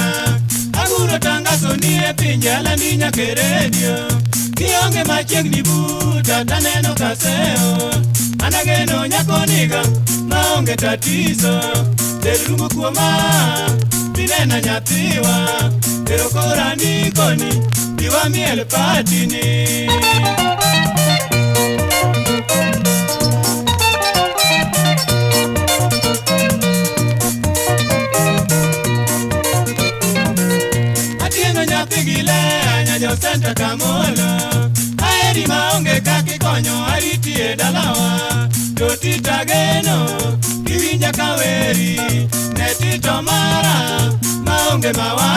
nyathina. Aguro tangazo ni e pinje alandi nyaka e redio. Kionge machiegni buta taneno kaseo. An ageno nyakoniga maonge tatizo. Ter rumo kuoma binena nyathiwa. Ero koro andikoni biwa miel patini. Atieno nyathi gi Lea nya senta Kamolo. Aheri maonge kaka ikonyo ariti e dalawa. To tita geno kiwinja kaweri ne tito mara maonge mawazo.